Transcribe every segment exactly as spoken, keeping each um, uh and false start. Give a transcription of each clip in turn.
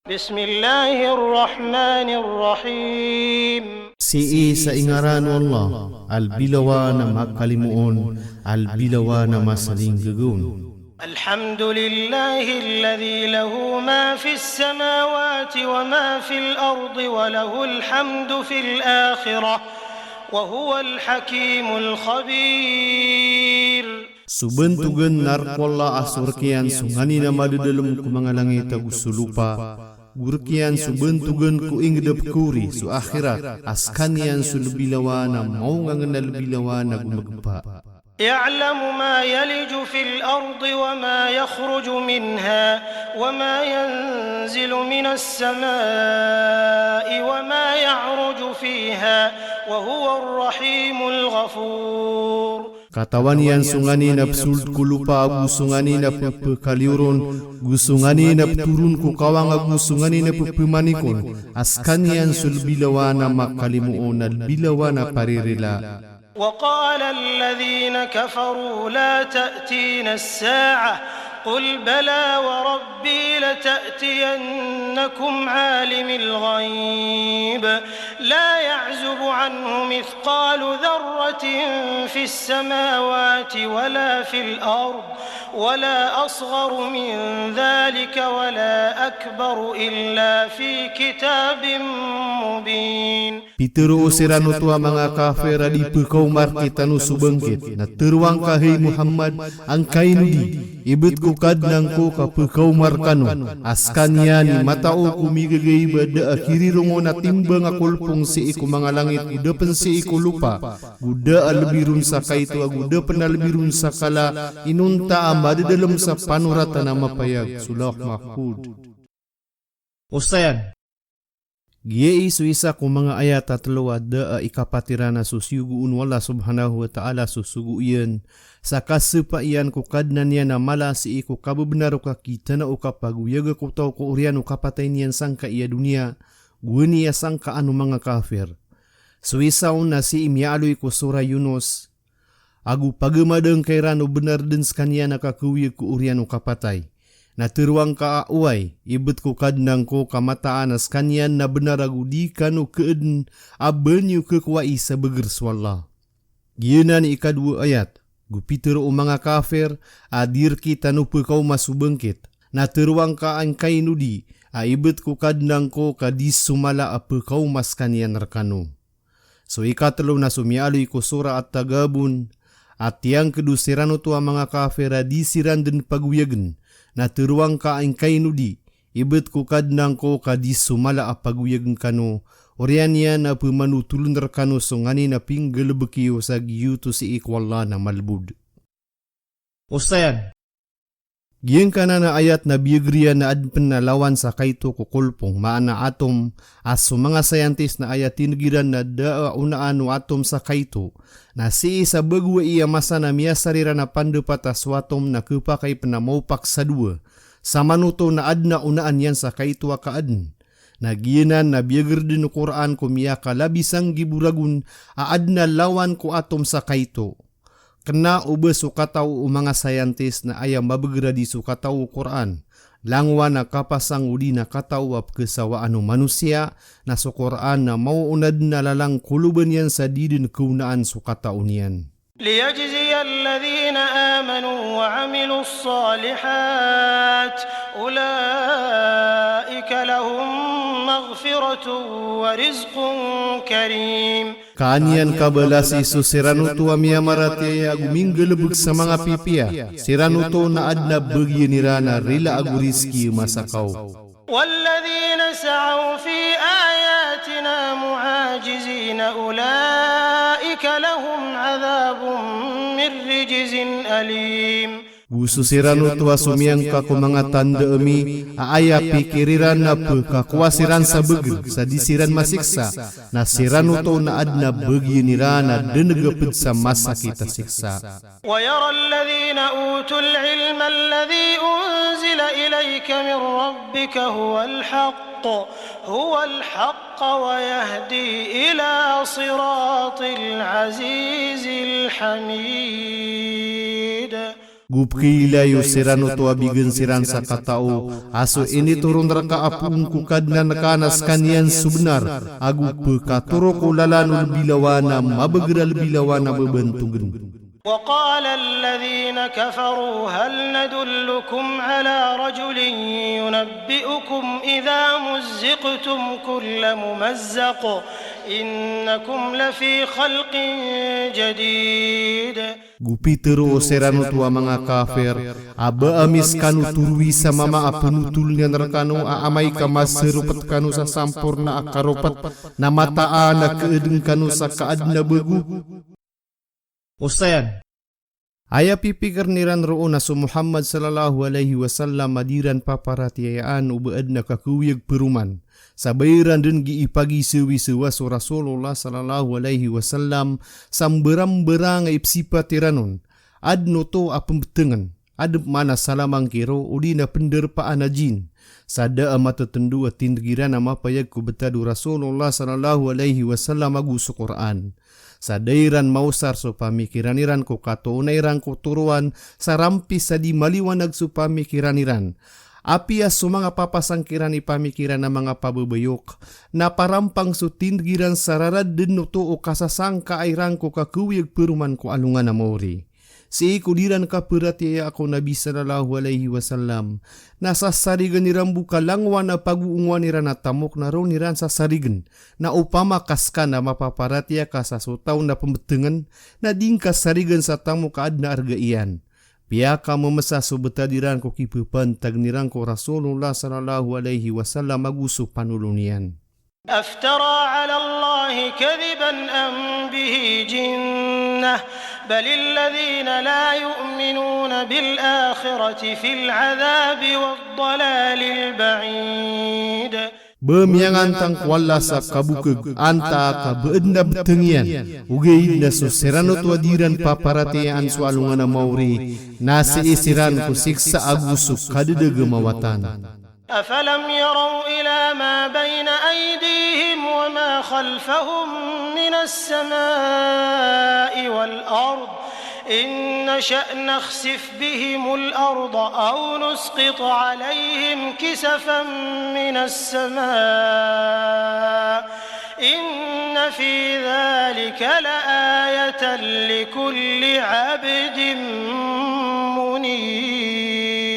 بسم الله الرحمن الرحيم. Sii sa ingaran o Allah, a lbilawan a makalimoon, a lbilawan a masalinggagaon. الحمد لله الذي له ما في السماوات وما في الأرض وله الحمد في الآخرة وهو الحكيم الخبير. So bantogan na rk o Allah a so rk iyan so nganin a madadalm ko manga langit ago so lopa, go rk iyan so bantogan ko ingd a pkhaori, so akhirat, a skaniyan so lbilawan a maongangn a lbilawan ago magpa. يعلم ما يلج في الأرض وما يخرج منها وما ينزل من السماء وما يعرج فيها وهو الرحيم الغفور. Katawan iyan so nganin a psold ko lopa ago so nganin a ppkhaliyo ron, go so nganin a ptoron ko kawang ago so nganin a ppmanik on, a skaniyan so lbilawan a makalimoon a lbilawan a paririla. وقال الذين كفروا لا تأتينا الساعة قل بلى وربي لتأتينكم عالم الغيب لا يعزب عنه مثقال ذرة في السماوات ولا في الأرض ولا أصغر من ذلك ولا أكبر إلا في كتاب مبين. Pitharo siran oto a manga kafir a di pkhaoma rktano so bangkit. Na tharoang ka, hay Muhammad, angkaino di, ibt ko Kadnan ko ka pkhaoma rkano a skaniyan i matao ko migagaib a da a kirirongon a timbang a kolpong sii ko manga langit o da pn sii ko lopa, go da a lbi ron sa kaito ago da pn a lbi ron sa kala, inonta a madadalm sa panoratan a mapayag, so Lawh Mahfudh. Osayan. Giyai so isa ko manga ayat a tlo a da a ikapat iran a so siyogoon o Allah subhanahu wa ta'ala so sogo iyan, sa kasapa iyan ko Kadnan iyan a mala sii ko kababnar o kakitana o kapagoyaga ko taw ko oriyan o kapatay niyan sangkai a doniya, gowani a sangkaan o manga kafir. So isa on na sii miyaaloy ko Surah Yunus, ago pagamadangka iran o bnar dn skaniyan a kakaoyag ko oriyan o kapatay. Na tharoang ka a oway, ibt ko Kadnan ko ka mataan a skaniyan na bnar ago di kano kaadn a ba niyo kakowai sa bagr so Allah. Giyanan i ikadowa ayat, go pitharo o manga kafir a di rktano pkhaoma so bangkit. Na tharoang ka angkaino di, a ibt ko Kadnan ko ka di so mala a pkhaoma skaniyan rkano. So ikatlo na so miyaaloy ko Surah At-Taghabun, a tiyangkd o siran oto a manga kafir a di siran dn pagoyagn, na tharoang ka angkaino di, ibt ko Kadnan ko ka di so mala a pagoyagn kano, oriyan iyan a pmanotoln rkano so nganin a pinggalbk iyo sa giyoto sii ko Allah na malbod. Osayan. Giyangkanan a ayat na biyagr iyan na adn pn a lawan sa kaito ko kolpong, maana atom, a so manga scientist na aya tineg iran na da a onaan o atom sa kaito, na sii sa bagowai a masa na miyasar iran a pandapat a so atom na khapakay pn a maopak sa dowa. Samanoto na adn a onaan iyan sa kaito a kaadn. Na giyanan na biyagr dn o Qur'an ko miyakalabi sanggibo ragon a adn a lawan ko atom sa kaito. Kna o ba so katao o manga scientist na aya mabagr a di so katao o Qur'an. Langowan a kapasang odi na katao a pkhasawaan o manosiya, na so Qur'an na maoona dn a lalang ko loba niyan sa di dn khaonaan so katao niyan. ليجزي الذين آمنوا وعملوا الصالحات أولئك لهم مغفرة ورزق كريم. Ka an iyan kabalasi so siran oto a miyamaratiyaya ago minggalbk sa manga pipiya, siran oto na adn a bagian iran a rila ago rizki a masakaw. والذين سعوا في آياتنا معاجزين أولئك لهم عذاب من رجز أليم. Go so siran oto a somiyangka ko manga tanda ami, a aya pikir iran na pkhakowa siran sa bagr, sa di siran masiksa, na siran oto na adn a bagian iran a dneg a pd sa masakit a siksa. ويرى الذين أوتوا العلم الذي أنزل إليك من ربك هو الحق، هو الحق ويهدي إلى صراط العزيز الحميد. Go pkhailay o siran oto a bign siran sa katao a so initoron rka a poon ko Kadnan ka na skaniyan so bnar, ago pkhatoro ko lalan o lbilawan a mabagr a lbilawan a babantogn. وقال الذين كفروا هل ندلكم على رجل ينبئكم إذا مزقتم كل ممزق إنكم لفي خلق جديد. Go pitharo o siran oto a manga kafir a ba ami skano torowi sa mama a pnotol iyan rkano a amay ka masaropt kano sa samporna a karopt, na mataan a kaadn kano sa kaadn a bago. Osayan. Aya pipikrn iran roo na so Muhammad sallallahu alaihi wasallam a di ran paparatiyayaan o ba adn a kakawiyag paroman. Sa ba iran dn gii pagisawisawa so Rasulullah sallallahu alaihi wasallam sa mbarambarang a ipsipat iran on. Adn oto a pmbtngn, adn pman a salamangkiro, odi na pndarpaan a jin. Sa da a matatndo a tindg iran a mapayag ko btad o Rasulullah sallallahu alaihi wasallam ago so Qur'an. Sa da iran maosar so pamikiran iran ko katoona iran ko toroan, sa rampis a di maliwanag so pamikiran iran. Apiya so manga papasangkiran i pamikiran a manga pababayok, na parampang so tindg iran sa rarad dn oto o kasasangkaa iran ko kakawiyag paroman ko alongan a maori. Sii ko di ran kaparatiyayaa ko Nabi sallallahu alaihi wasallam, na sasarign iran bo ka langowan a pagoongowan iran a tamok na ron iran sasarign. Na opama ka ska na mapaparatiya ka sa so taw na pmbtngn, na di ngka sarign sa tamok a adn a arga iyan. Piyakamemesa so btad iran ko kipapantagn iran ko Rasulullah sallallahu alaihi wasallam ago so panolon iyan. أفترى على الله كذبا أم به جنة بل الذين لا يؤمنون بالآخرة في العذاب والضلال البعيد. Ba miyangantang ko Allah sa kabokg antaa ka ba adn a btng iyan, ogaid na so siran oto a di ran paparatiyayaan so alongan a maori, na sii siran ko siksa ago so kadadagama watan. أفلم يروا إلى ما بين أيديهم وما خلفهم من السماء والأرض إن نشأ نخسف بهم الأرض أو نسقط عليهم كسفا من السماء إن في ذلك لآية لكل عبد منيب.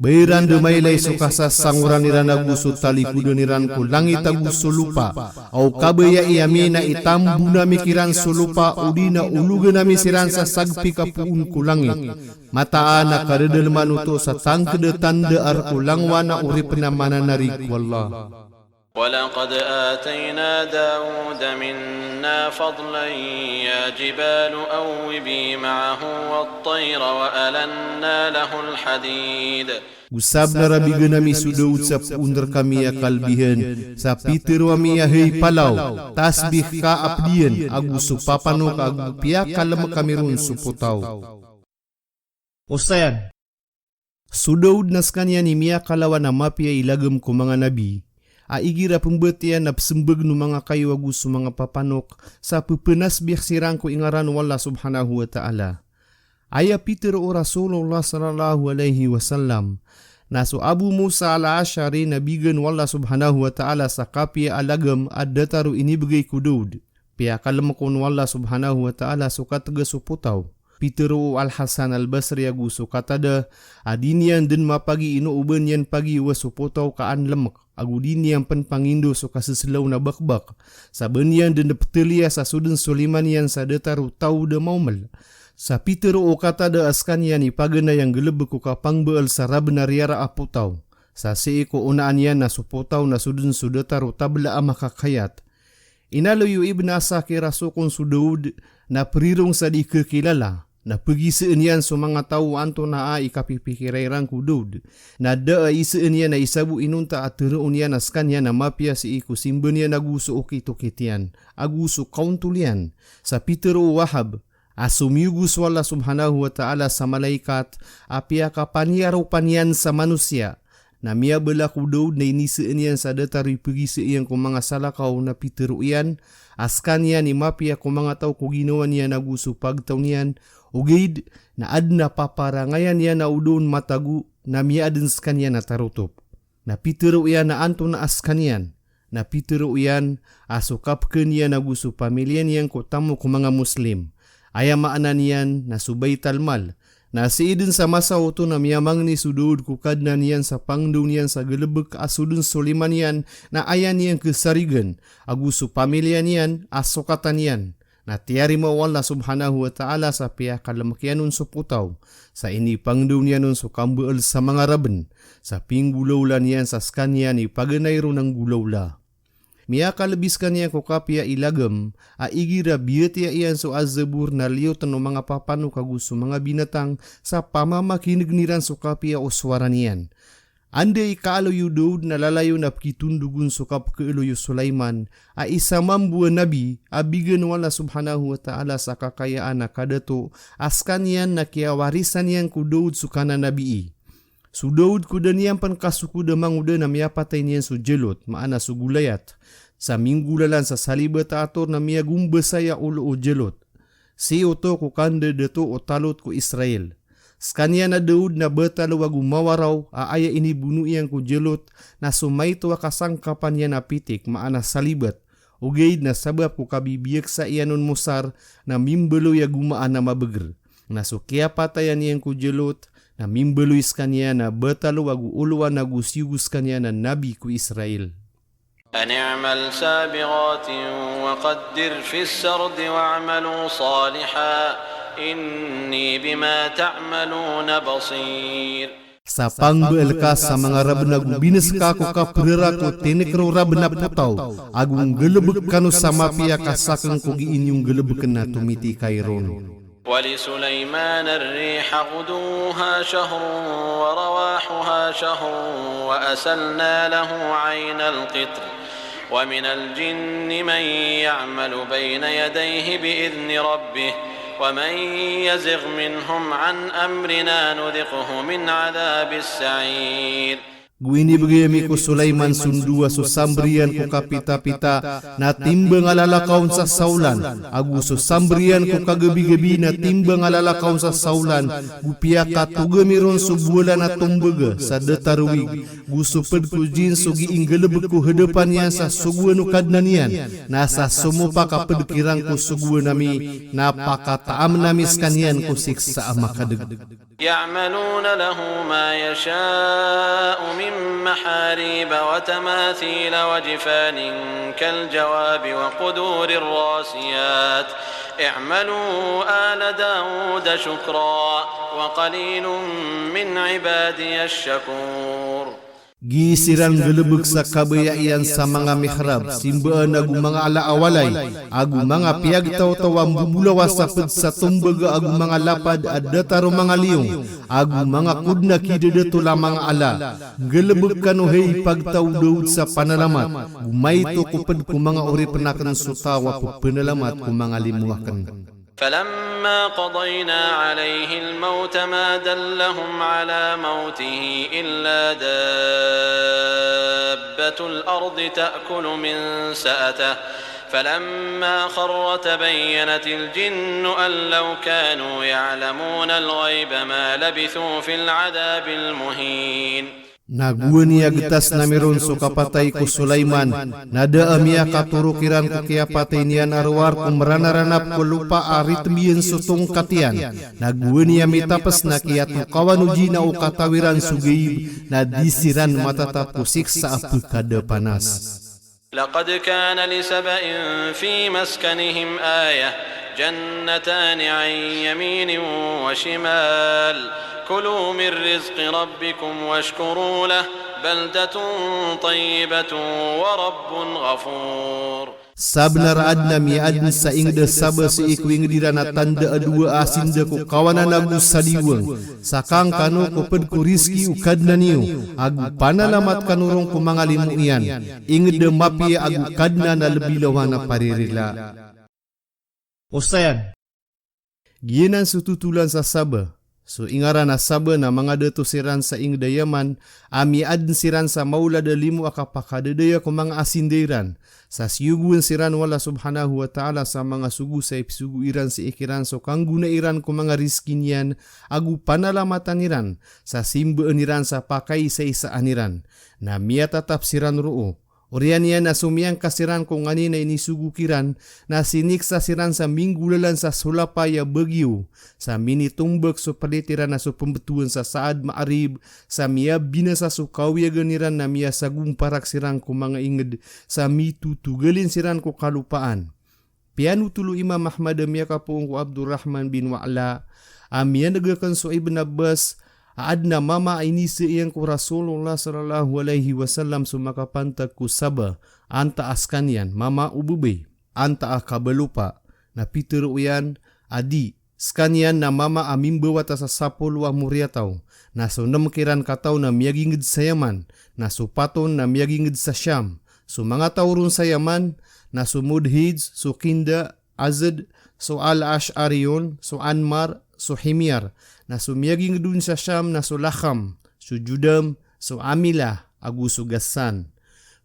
Ba iran dn mailay so kasasangoran iran ago so talipodn iran ko langit ago so lopa. Aw kabayai ami na itambon ami kiran so lopa, odi na ologn ami siran sa sagpik a poon ko langit. Mataan a kadadalman oto sa tangkd a tanda a rk o langowan a oripn a mananarig ko Allah. ولقد آتينا داود منا فضلا يا جبال أوبي معه والطير وألنا له الحديد. Go sabnar a bign ami so Daud sa poon rkami a kalbihan, sa pitharo ami a hay palaw, tasbih ka a pd iyan, ago so papanok ago piyakalmk ami ron so potaw. Osayan. So Daud na skaniyan i miyakalawan a mapiya i lagm ko manga nabi, a igira pmbatiya na psmbagn o manga kayo ago so manga papanok, sa pphanasbih siran ko ingaran o Allah subhanahu wa ta'ala. Aya pitharo o Rasulullah sallallahu alaihi wasallam, na so Abu Musa al-Ash'ari na bign o Allah subhanahu wa ta'ala sa kapiya a lagm a datar o inibgay ko Daud. Piyakalmk on o Allah subhanahu wa ta'ala so katgas o potaw. Pitharo o Al-Hasan Al-Basri ago so Qatada, a di niyan dn mapagi inooban iyan pagiyowa so potaw ka an lmk, ago di niyan pn pangindo so kaseslaw na bakbak. Sa ba niyan dn ptaliya sa so dn so lima niyan sa datar o taw da maoml. Sa pitharo o Qatada a skaniyan i paganay a nggalbk o kapangbaal sa rabn a riyara a potaw. Sa sii ko onaan iyan na so potaw na so dn so datar o tabla a makakayat. Inaloy o Ibn Asakir a so kon so Daud na prirong sa di kakilala, na pgisaan iyan so manga taw antonaa i kapipikira iran ko Daud. Na da a isaan iyan a isa bo inonta a tharoon iyan a skaniyan a mapiya sii ko simba niyan ago so okit-okit iyan, ago so kaontol iyan. Sa pitharo o Wahab, a so miyogo so Allah subhanahu wa ta'ala sa malaikat a piyakapaniyaropa niyan sa manosiya, na miyabala ko Daud na inisaan iyan sa datar i pgisa iyan ko manga salakaw na pitharo iyan a skaniyan i mapiya ko manga taw ko ginawa niyan ago so pagtaw niyan, Ogaid na adn a paparangayan iyan a o da on matago na miyaadn skaniyan a tarotop. Na pitharo iyan a antonaa skaniyan? Na pitharo iyan a so kapkn iyan ago so pamiliya niyan ko tamok o manga Muslim. Aya maana niyan na so baital mal. Na sii dn sa masa oto na miyamangni so Daud ko Kadnan iyan sa pangndao niyan sa galbk a so dn Sulaiman iyan na aya niyan khasarigan, ago so pamiliya niyan a sokatan iyan. Na tiyarima o Allah subhanahu wa ta'ala sa piyakalmk iyan on so potaw, sa inipangndao niyan on so kambaal sa manga rabn, sa pinggolawla niyan sa skaniyan i paganay ron a nggolawla. Miyakalbi skaniyan ko kapiya i lagm, a igira biyatiya iyan so azabor na liyotn o manga papanok ago so manga binatang sa pamamakinegn iran so kapiya o sowara niyan. Anda i kaaloy o Daud na lalayon a pkitondog on so kapkaaloy o Sulaiman, a isa mambo a nabi, a bigan o Allah subhanahu wa ta'ala sa kakayaan a kadato, a skaniyan na kiyawarisan iyan ko Daud so kananabii. So Daud ko da niyan pn kasokod a mangoda na miyapatay niyan so Jalot, maana so Goliath, sa minggolalan sa salibat a ator na miyagombasay a olo o Jalot. Sii oto ko kandadato o Talut ko Israel. Skaniyan a Daud na batalo ago mawaraw a aya inibono iyan ko Jalot na so maito a kasangkapan iyan a pitik, maana salibat. Ogaid na sabap ko kabibiyaksa iyan on mosar na mimbaloy a gomaan a mabagr. Na so kiyapatayan iyan ko Jalot na mimbaloy skaniyan a batalo ago olowan ago siyogo skaniyan a nabi ko Israel. أن اعمل سابغات وقدر في السرد واعملوا صالحا إني بما تعملون بصير. Sa pangbaal ka sa manga rabn ago binska ko kaprara ko tinikr o rabn a potaw, ago nggalbk kano sa mapiya ka sakn ko gii niyo nggalbkn a tomitikay ron. ولسليمان الريح غدوها شهر ورواحها شهر وأسلنا له عين القطر ومن الجن من يعمل بين يديه بإذن ربه ومن يزغ منهم عن أمرنا نذقه من عذاب السعير. Go inibgay ami ko Sulaiman so ndowa so sambriyan ko kapitapita na timbang a lalakaw on sa saolan, ago so sambriyan ko kagabigabi na timbang a lalakaw on sa saolan, go piyakatog ami ron so bowalan a tombaga sa datar o wig, go so pd ko jinn so gii nggalbk ko hadapan iyan sa sogoan o Kadnan iyan, na sa somopak a pd kiran ko sogoan ami, na pakataamn ami skaniyan ko siksa a makadg. يعملون له ما يشاء من محاريب وتماثيل وجفان كالجواب وقدور الراسيات. اعملوا آل داود شكرا وقليل من عبادي الشكور. Gii siran nggalbk sa kabaya iyan sa manga mihrab, simbaan ago manga ala a walay, ago manga piyagtawtaw a mbobolawas a pd sa tombaga ago manga lapad a datar o manga liyong, ago manga kodn a kidadatol a manga ala. Nggalbk kano hay pagtaw o Daud sa panalamat, go maito ko pd ko manga oripn akn so taw a ppanalamat ko manga limo akn. فلما قضينا عليه الموت ما دلهم على موته إلا دابة الأرض تأكل من سأته فلما خر تبينت الجن أن لو كانوا يعلمون الغيب ما لبثوا في العذاب المهين. Na gowani a gtas nami ron so kapatay ko Sulaiman, na da a miyakatoro kiran ko kiyapatay niyan a rowar ko mranaranap ko lopa a ritmiyaan so tongkat iyan. Na gowani a mitaps na kiyatokawan o jinn a o kataw iran so gaib, na di siran matatap ko siksa a pkadapanas. لقد كان لسبإ في مسكنهم آية، جنتان عن يمين وشمال، كلوا من رزق ربكم واشكروا له، بلدة طيبة ورب غفور. Sabnar a adn a miyaadn sa ingd a Saba sii ko ingd iran a tanda a dowa a sinda ko kawanan ago sadiwang. Sakang kano ko pd ko rizki o Kadnan iyo, ago panalamat kano ron ko manga limo iyan. Ingd a mapiya ago Kadnan a lbi lawan a paririla. Osayan. Giyanan so totolan sa Saba. So ingaran a Saba na manga dato siran sa inged a Yaman, a miyaadn siran sa maolad a limo a kapakadadaya ko manga asinda iran. Sa siyogoan siran o Allah subhanahu wa ta'ala sa manga sogo sa ipsogo iran sii kiran so kanggona iran ko manga rizki niyan, ago panalamatan iran, sa simbaan iran sa pakaisaisaan iran. Na miyatatap siran roo. Oriyan iyan na somiyangka siran ko nganin a inisogo kiran, na siniksa siran sa minggolalan sa solapay a bagiyo, sa minitombak so pelit iran a so pembetowan sa Saad Ma'arib, sa miyabinasa so kawiyagan iran na miyasagomparak siran ko manga inged, sa mitotogalin siran ko kalopaan. Piyanotol o Imam Ahmad a miyakapoon ko Abdurrahman bin Wa'la, a miyaneg aken so Ibn Abbas, a aden a mama a inisa iyan ko Rasulullah sallallahu alaihi wasallam so makapantag ko Saba, antaa sekaniyan, mama o babay, antaa kabalopa, na pitero iyan, a di, sekaniyan na mama a mimbawata sa sapolo a moriyataw, na so nem kiran kataw na miyaginged sa Yaman, na so pat on na miyaginged sa Sham, so manga taw ron sa Yaman, na so Mudhij, so Kinda, Azd, so Al-Ash'ariyon, so Anmar, so Himyar, na so miyaginged on sa Sham, na so Lakham, so Judam, so Amilah, ago so Gassan.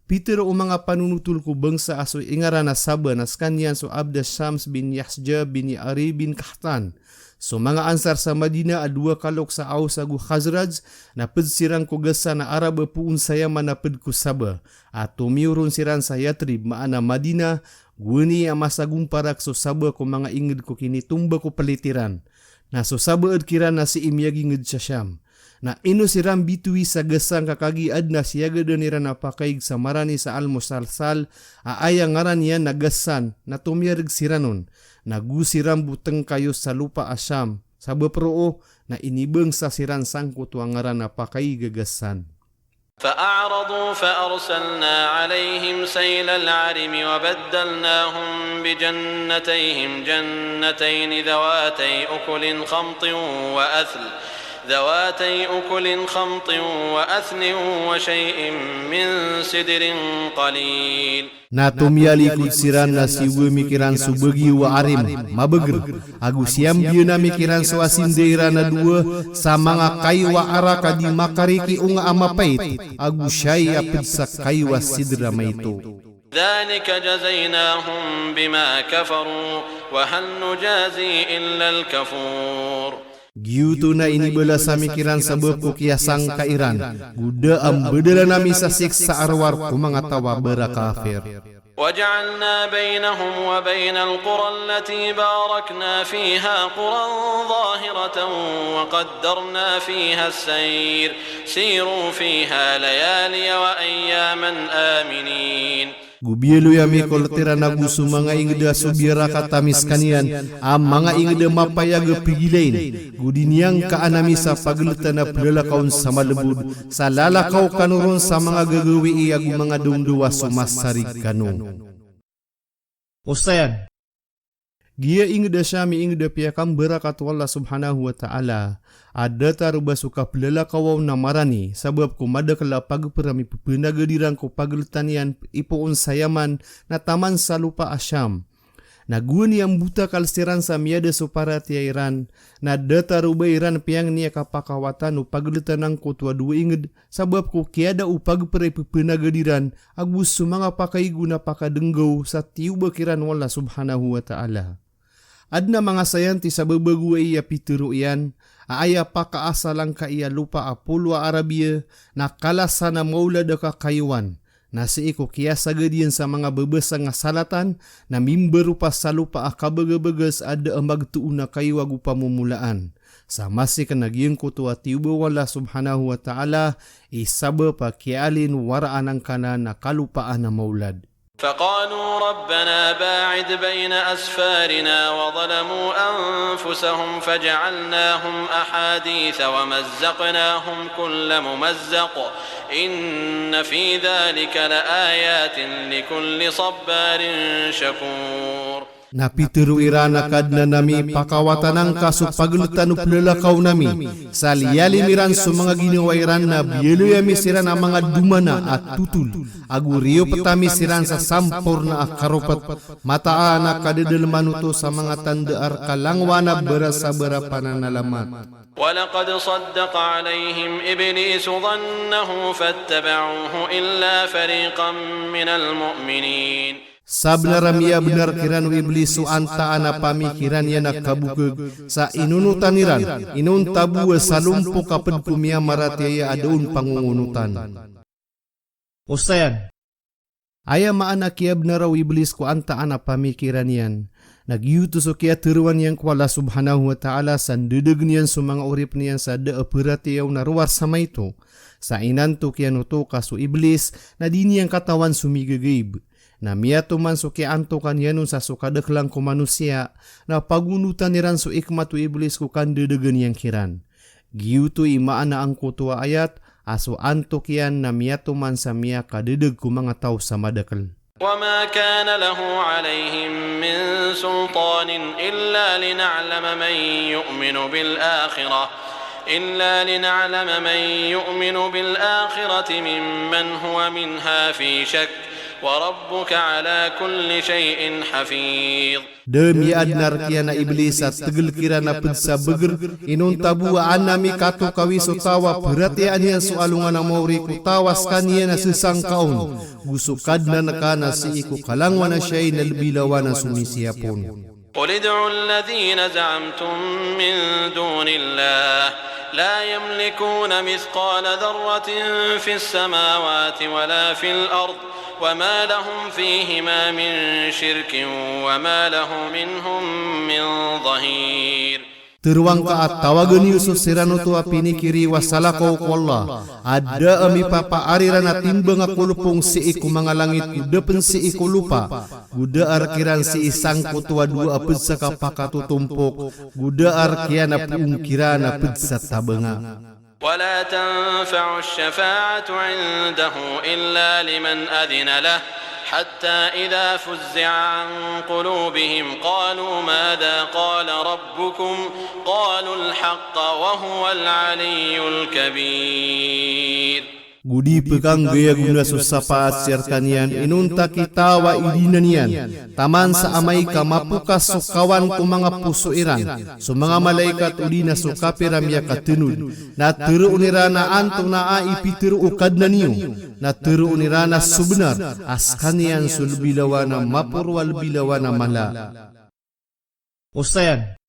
Pitero o manga panonotol ko bangsa a so ingaran a Saba na sekaniyan so Abda Shams bin Yahsja bin Ya'ri bin Kahtan. So manga Ansar sa Madina a dowa kalok sa Aus ago Khazraj, na ped siran ko Gassan a Arab a poon sa Yaman a ped ko Saba. A tomiyoron siran sa Yathrib, maana Madina, gowani a masagomparak so Saba ko manga inged ko kinitombak o pelit iran. Na so Saba ed kiran na sii miyaginged sa Sham. Na ino siran bitowi sa Gassan ka kagiya aden a siyagadan iran a pakaig sa marani sa almusalsal, a aya ngaran iyan na Gassan, na tomiyareg siran on. Na go siran bo tengkayo sa lopa a Sham. Sabap roo, na inibangsa siran sangkoto a ngaran a pakaig a Gassan. فأعرضوا فأرسلنا عليهم سيل العرم وبدلناهم بجنتيهم جنتين ذواتي أكل خمط وأثل، ذواتي أكل خمط وأثل وشيء من سدر قليل. Na tomiyalikod siran na siyogo ami kiran so bagiyo a arim, mabeger, ago siyambiyan ami kiran so asinda iran a dowa sa manga kayo a arak a di makarikiong a mapait, ago siyai a ped sa kayo a sidr a maito. ذلك جزيناهم بما كفروا وهل نجازي إلا الكفور. Giyoto na inibalas ami kiran sabap ko kiyasangka iran, go da a mbadalan ami sa siksa a rowar ko manga taw a barakafir. وجعلنا بينهم وبين القرى التي باركنا فيها قرى ظاهرة وقدرنا فيها السير، سيروا فيها ليالي وأياما آمنين. Go biyaloy ami ko letiran ago so manga inged a so biyarakat ami sekaniyan, a manga inged a mapayag a pigilain. Go di niyangkaan ami sa pageletan a pelalakaw on sa malebod, sa lalakaw kano ron sa manga gagawii ago manga dawndaw a so masarig kano. Osayan. Giya inged a Sham i inged a piyakambarakat o Allah subhanahu wa ta'ala, a datar o ba so kapelalakaw on na marani, sabap ko madakel a pagper a mipepenagad iran ko pageletan iyan ipoon sa Yaman na taman sa lopa a Sham. Na gowani a mbotakal siran sa miyada so paratiyaya iran, na datar o ba iran piyangni a kapakawatan o pageletan angkoto a dowa inged, sabap ko kiyada o pagper a ipepenagad iran, ago so manga pakaigo na pakadenggaw sa tiyoba kiran o Allah subhanahu wa ta'ala. Aden a manga sayantis a babagowai a pitero iyan, a aya pakaasal angkai a lopa a polo a Arabia, na kalasan a maolad a kakayowan, na sii ko kiyasagad iyan sa manga babasang a salatan, na mimbaropa sa lopa a kabagabagas a da a magtoon a kayo ago pamomolaan. Sa masiken a giyangkoto a tiyoba o Allah subhanahu wa ta'ala, i sabap a kiyaalin waraan angkanan a kalopaan a maolad. فقالوا ربنا باعد بين أسفارنا وظلموا أنفسهم فجعلناهم أحاديث ومزقناهم كل ممزق إن في ذلك لآيات لكل صبار شكور. Na pitharo iran a Kadnan ami, pakawatanan ka so pagltan o plalakaw nami. Sa liyalim iran so manga ginawa iran na biyaloy ami siran a manga domana a totol. Ago riyopt ami siran sa samporna a karopet. Mataan a kadadalman oto sa manga tanda a rka langowan a bara sa bara pananalamat. ولقد صدق عليهم إبليس ظنه فاتبعوه إلا فريقا من المؤمنين. Sabnar a miyabnar kiran o Iblis so antaan a pamikiran iyan a kabokeg, sa inonotan iran, inonta bo a salompok a pd ko miyamaratiyaya a da on pangongonotan. Osayan. Aya maana a kiyabnar o Iblis ko antaan a pamikiran iyan, na giyoto so kiyatharoa niyan ko Allah Subhanahu wa Ta'ala sa ndadagn iyan so manga oripn iyan sa da a paratiyaya on a rowar sa maito. Sa inantok iyan oto ka so Iblis na di niyan katawan so migagaib. Na miyatoman so kiyaantokan iyan on sa so kadaklan ko manosiya, na pagonotan iran so ikmat o Iblis ko kandadagn iyan kiran. Giyoto i maana angkoto a ayat, a so antok iyan na miyatoman sa miyakadadag ko manga taw sa madakl. وما كان له عليهم من سلطان إلا لنعلم من يؤمن بالآخرة، إلا لنعلم من يؤمن بالآخرة ممن هو منها في شك، وربك على كل شيء حفيظ. Da miyaadn a rk iyan a Iblis a tgl kiran a pd sa bgr, inonta bo a an ami katokawi so taw a paratiyayaan iyan so alongan a maori ko taw a skaniyan a sasangka on, go so Kadnan ka na sii ko kalangowan a shayi na lbi lawan a so misiyap on. قل ادعوا الذين زعمتم من دون الله لا يملكون مثقال ذرة في السماوات ولا في الأرض وما لهم فيهما من شرك وما له منهم من ظهير. Tharoang ka a tawagn iyo so siran oto a pinikiri o salakaw ko Allah, a da a mipapaar iran a timbang a kolopong sii ko manga langit, go da pn sii ko lopa, go da a rk iran sii sangkoto a dowa a pd sa kapakatotompok, go da a rk iyan a poon kiran a pd sa tabanga. ولا تنفع الشفاعة عنده إلا لمن أذن له حتى إذا فزع عن قلوبهم قالوا ماذا قال ربكم قالوا الحق وهو العلي الكبير. Go di pkanggayagoona so sapaat sii rkaniyan inonta kitaw a idinan iyan, taman sa amay ka mapokas so kawan ko manga poso iran, so manga malaikat odi na so kapir a miyakatnod, na tharoon iran a antonaa i pitharo o Kadnan iyo, na tharoon iran a so bnar a skaniyan so lbi lawan a maporo a lbi lawan a mala. Osayan.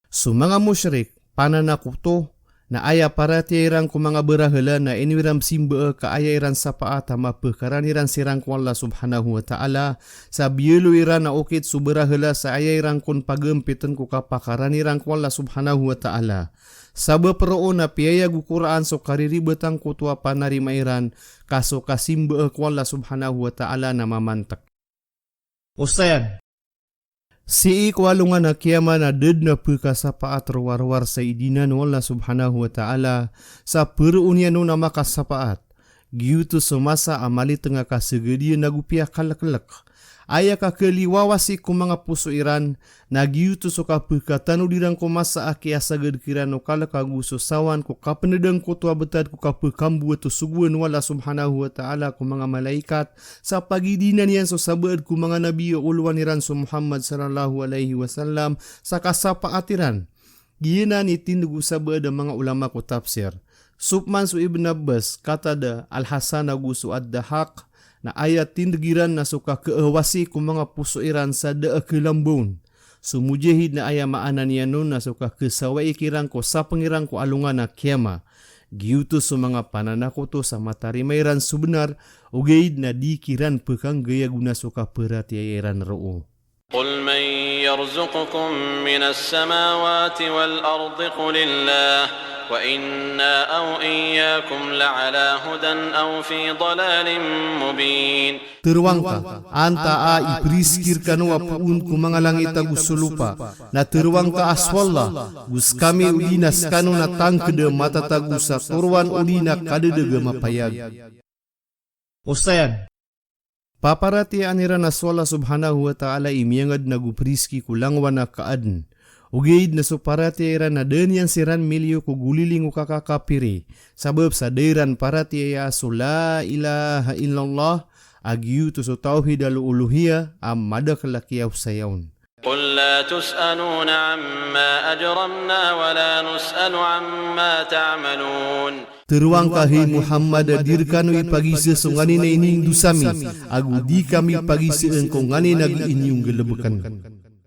So manga mushrik, pananakoto, na aya paratiyaya iran ko manga barahala na ino iran simba ka aya iran sapaat a mapkarani ran siran ko Allah Subhanahu wa Ta'ala, sa biyaloy iran a okit so barahala sa aya iran kon pagampitn ko kapakarani ran ko Allah Subhanahu wa Ta'ala. Sabap roo na piyayag o Qur'an so kariribatan angkoto a panarima iran, ka so kasimba ko Allah Subhanahu wa Ta'ala na mamantk. Osayan. Sii ko alongan a kiyama na da dn a pkasapaat rowar-rowar sa idinan o Allah Subhanahu wa Ta'ala, sa pharoon iyan on a makasapaat. Giyoto so masa a malitng a kasagad iyan ago piyakaleklek. Aya kakaliwawa sii ko manga poso iran, na giyoto so kapkatanod iran ko masa a kiyasagad kiran o kalek ago so sawan ko kapnd angkoto a btad ko kapkambowat o sogoan o Allah Subhanahu wa Ta'ala ko manga malaikat, sa pagidinan iyan so sabaad ko manga nabi a olowan iran so Muhammad sallallahu alaihi wasallam, sa kasapaat iran. Giyanan i tindg o sabaad a manga ulama ko tafsir. Sopman so Ibn Abbas, Qatada, Al-Hasan ago so Ad-Dahhak, na aya tindg iran na so kakaawasi ko manga poso iran sa da a kalamba on. So Mujahid na aya maana niyan on na so kakasawai kiran ko sapng iran ko alongan a kiyama. Giyoto so manga pananakoto sa matarima iran so bnar, ogaid na di kiran pkanggayagoona so kaparatiyaya iran roo. قل من يرزقكم من السماوات والأرض قل الله وإنا أو إياكم لعلى هدى أو في ضلال مبين. Tharoang ka, antaa i priskir kano a poon ko manga langit ago so lopa? Na tharoang ka a so Allah, go skami odi na skano na tangkd a matatago sa toroan odi na kadadag a mapayag. Osayan. Paparatiyayaan iran a so Allah subhanahu wa ta'ala i miyangadn ago perizki ko langowan a kaadn. Ogaid na so paratiyaya iran na da niyan siran miliyo ko goliling o kakakapiri, sabap sa da iran paratiyaya a so la ilaha illallah, a giyoto so tawhid al-uluhiyah, a madakl a kiyaosaya on. قل لا تسألون عما أجرمنا ولا نسأل عما تعملون. Tero angka, hay Muhammad, a di rkano ipagiza so nganin a inindosa mi, ago di kami pagizaan ko nganin a iniinggalbkn.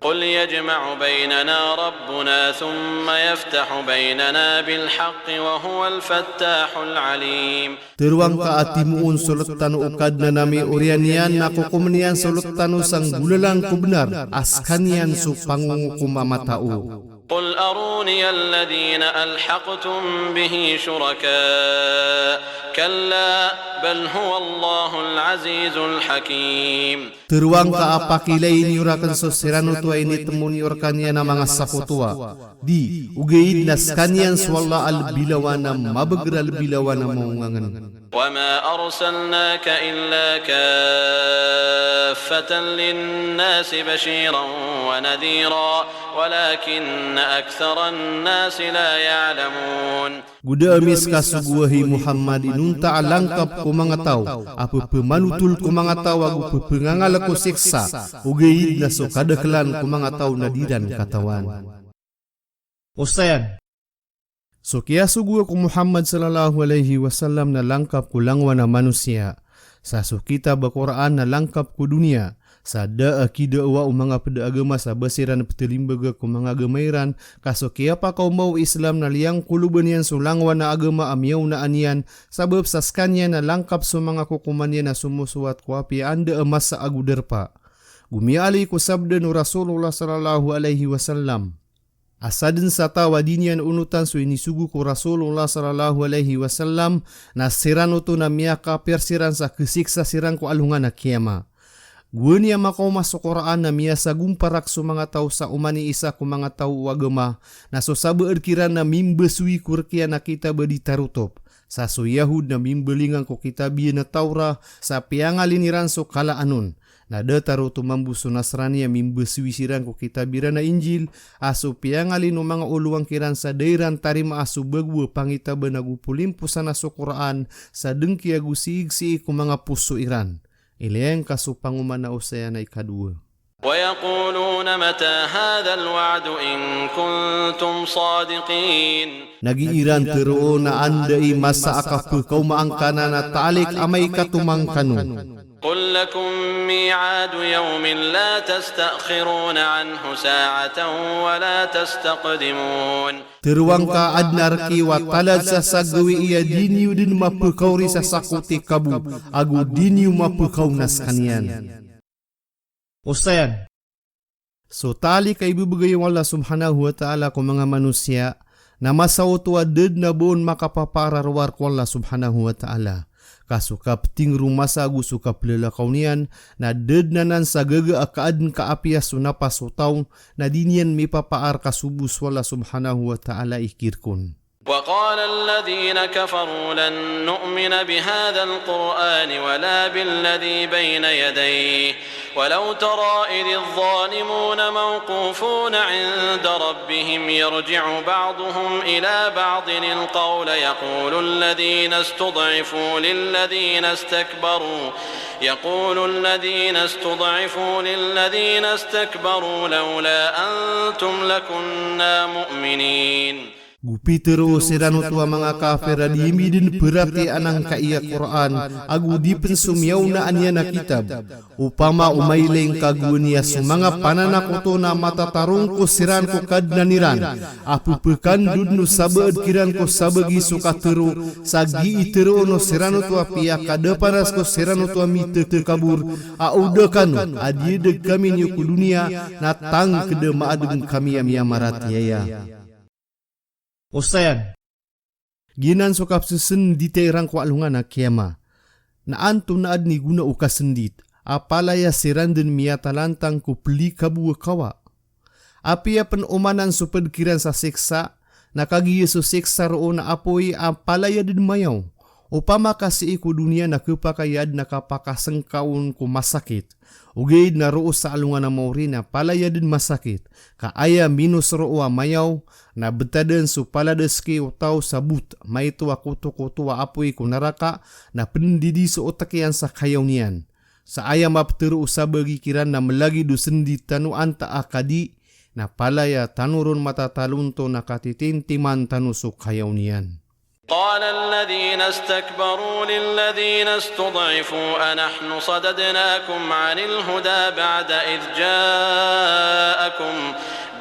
قل يجمع بيننا ربنا ثم يفتح بيننا بالحق وهو الفتاح العليم. Tero angka a timoon so let tano o Kadnan ami oriyan iyan na kokomn iyan so let tano sa nggolalan ko bnar, a skaniyan so pangongokom a matao. قل أروني الذين ألحقتم به شركاء كلا بل هو الله العزيز الحكيم. Tero angka a pakiilay niyo rakn so siran oto a initmo niyo rkaniyan a manga sakotowa. Di, ogaid na skaniyan so Allah a lbi lawan a mabagr a lbi lawan a maongangn. وما أرسلناك إلا كافة للناس بشيرا ونذيرا ولكن أكثر الناس لا يعلمون. Go da a miskasogo, hay Muhammad, inonta a langkap ko manga taw a pphamanothol ko manga taw ago pphangangalk ko siksa, ogaid na so kadaklan ko manga taw na di ran katawan. Osayan. So kiyasogo ko Muhammad sallallahu alaihi wasallam na langkap ko langowan a manosiya. Sa so kitab a Qur'an na langkap ko doniya. Sa da a kidawa o manga pd a agama sa ba siran ptalimbga ko manga agama iran, ka so kiyapakaoma o Islam na liyangkoloban iyan so langowan a agama a miyaonaan iyan, sabap sa skaniyan na langkap so manga kokoman iyan a somosowat ko apiya anda a masa ago darpa. Go miyaaloy ko sabda o Rasulullah sallallahu alaihi wasallam a sadn sa taw a di niyan onotan so inisogo ko Rasulullah sallallahu alaihi wasallam, na siran oto na miyakapir siran sa khasiksa siran ko alongan a kiyama. Gowani a makaoma so Qur'an na miyasagomparak so manga taw sa oman i isa ko manga taw o agama, na so sabaad kiran na mimbasoy ko rk iyan a kitab a di tarotop. Sa so Yahud na mimbalingan ko kitab iyan a Tawrah, sa piyangalin iran so kalaan on. Na datar oto mambo so Nasrani a mimbasoy siran ko kitab iran a Injil, a so piyangalin o manga olowan kiran sa da iran tarimaa so bago a pangitaban ago polimposan a so Qur'an, sa dngki ago siigsiig ko manga poso iran. Ilay angka so pangoman a osayan a ikadowa. ويقولون متى هذا الوعد إن كنتم صادقين. Na gii ran tharoon a anda i masa a kapkhawmaan kano na talik amay ka tomangkano. قل لكم ميعاد يوم لا تستأخرون عنه ساعة ولا تستقدمون. Tharoang ka, adn a rk iyo a talad sa sagawii a di niyo dn mapkhawri sa sakoti kabo, ago di niyo mapkhawn a skaniyan. Osayan. So talik a ibebegay o Allah subhanahu wa ta'ala ko manga manosiya, na masa oto a da dn a ba on makapapaar a rowar ko Allah subhanahu wa ta'ala. Ka so kapting ron masa ago so kaplalakaw niyan, na da dn anan sa gaga a kaadn ka apiya so napas o taw, na di niyan mipapaar ka so bo so Allah subhanahu wa ta'ala i kirk on. وقال الذين كفروا لن نؤمن بهذا القرآن ولا بالذي بين يديه ولو ترى إذ الظالمون موقوفون عند ربهم يرجع بعضهم إلى بعض القول يقول الذين استضعفوا للذين استكبروا يقول الذين استضعفوا للذين استكبروا لولا أنتم لكنا مؤمنين. Go pitharo siran oto a manga kafir a di ami dn paratiyayaan angkaya Qur'an, ago di pn so miyaonaan iyan a kitab. Opama o mailay ngka gowani a so manga pananakoto na matatarong ko siran ko Kadnan iran, a pphakandod o sabaad kiran ko sabagi so katharo, sa gii tharoon o siran oto a piyakadapanas ko siran oto a mittakabor, a o da kano a diyadg kami niyo ko doniya, na tangkd a maadn kami a miyamaratiyaya. Osayan. Giyanan so kapsasndita iran ko alongan a kiyama. Na antonaa dn i gona o kasndit a palaya siran dn miyatalantang ko plikabo a kawa? Apiya pn omanan so pd kiran sa siksa, na kagiya so siksa roo na apoy a palaya dn mayaw. Opama ka sii ko doniya na khapakay a adn a kapakasngka on ko masakit, ogaid na roo sa alongan a maori na palaya dn masakit, ka aya minosoro a mayaw, na btadn so paladas ki o taw sa bot, maito a kotokoto a apoy ko naraka, na pndidi so otk iyan sa kayaw niyan. Sa aya maptero o sabagi kiran na mlagid o sndit tano antaa ka di, na palaya tano ron matatalonto na katitintiman tano so kayaw niyan. قال الذين استكبروا للذين استضعفوا أنحن صددناكم عن الهدى بعد إذ جاءكم،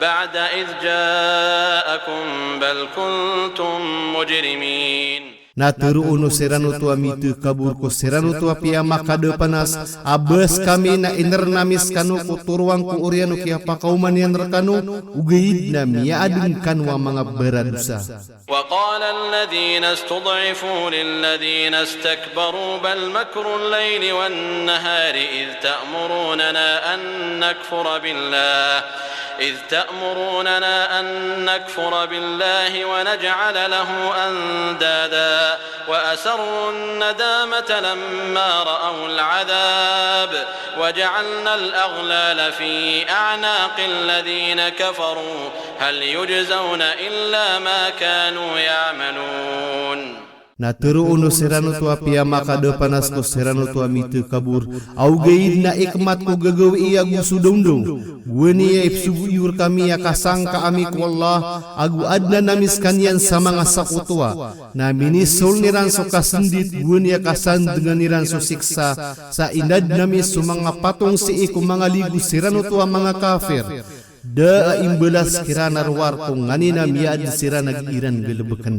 بعد إذ جاءكم بل كنتم مجرمين. Na tero on o siran oto a mittakabor ko siran oto a piyamakadapanas, a ba skami na inrn ami skano ko toroan ko oriyan o kiyapakaoma niyan rkano, ogaid na miyaadn kano a manga baradosa. وقال الذين استضعفوا للذين استكبروا بل مكر الليل والنهار إذ تأمروننا أن نكفر بالله، إذ تأمروننا أن نكفر بالله ونجعل له أندادا وأسروا الندامة لما رأوا العذاب وجعلنا الأغلال في أعناق الذين كفروا هل يجزون إلا ما كانوا يعملون. Na tero on o siran oto a piyamakadapanas ko siran oto a mittakabor, a ogaid na ikmat ko gagawii ago so dawndaw. Gowani a ipsogo iyo rkami a kasangka ami ko Allah, ago adnan ami skaniyan sa manga sakotowa. Na minisoln iran so kasndit, gowani a kasandngan iran so siksa, sa inadn ami so manga patong sii ko manga ligo siran oto a manga kafir. Da a imbalas kiran a rowar ko nganin a miyaadn siran a giiran galbkn.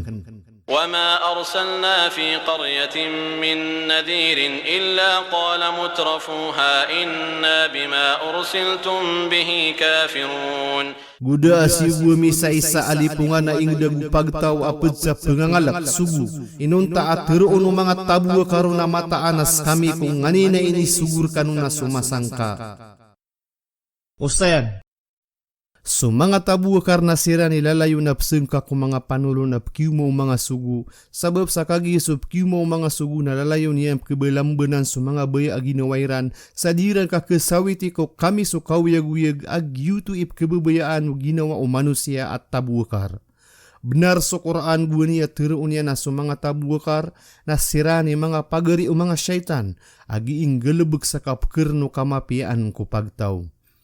وما أرسلنا في قرية من نذير إلا قال مترفوها إنا بما أرسلتم به كافرون. Go da a siyogo ami sa isa a lipongan a ingd ago pagtaw a pd sa pngangalk, sogo, inonta a tero on o manga taboakar on a mataan a skami ko nganin a inisogo rkano na so masangka. Osayan. So manga taboakar na siran i lalayon a psangka ko manga panolon a pkioma o manga sogo, sabap sa kagiya so pkioma o manga sogo na lalayon iyan pkhabalambanan so manga baya a ginawa iran, sa di iran kakasawiti ko kami so kaoyagoyag a giyoto i pkhababayaan o ginawa o manosiya a taboakar. Bnar so Qur'an gowani a tero on iyan a so manga taboakar na siran i manga pagari o manga shaytan a gii nggalbk sa kapkharn o kamapiyaan ko pagtaw.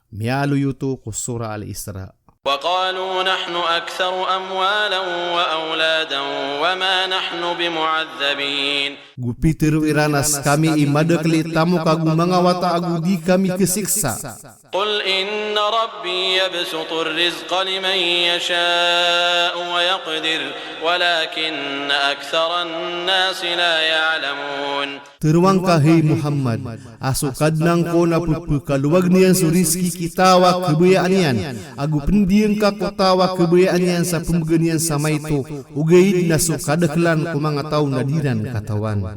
Miyaaloy oto ko Surah Al-Isra. وقالوا نحن أكثر أموالا وأولادا وما نحن بمعذبين. Go pitharo iran a skami i madakl i tamok ago manga wata ago di kami khasiksa. قل إن ربي يبسط الرزق لمن يشاء ويقدر ولكن أكثر الناس لا يعلمون. Tharoang ka, hay Muhammad, a so Kadnan ko na pphkalowag iyan so rizki ki taw a khabayaan iyan, ago pndiyan ka ko taw a khabayaan iyan sa pmbgan iyan sa maito, ogaid na so kadaklan ko manga taw na di iran katawan.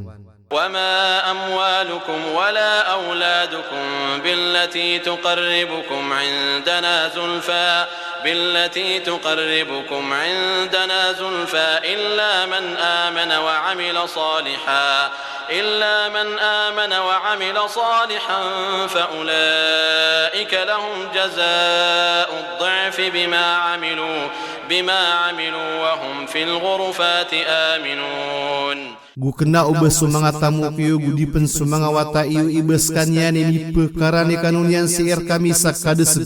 وما أموالكم ولا أولادكم بالتي تقربكم عندنا زلفى، بالتي تقربكم عندنا زلفى إلا من آمن وعمل صالحا، إلا من آمن وعمل صالحا فأولئك لهم جزاء الضعف بما عملوا، بما عملوا وهم في الغرفات آمنون. Go kna o ba so manga tamok iyo go di pn so manga wata iyo i ba skaniyan i mipkarani kano niyan sii rkami sa kadasg.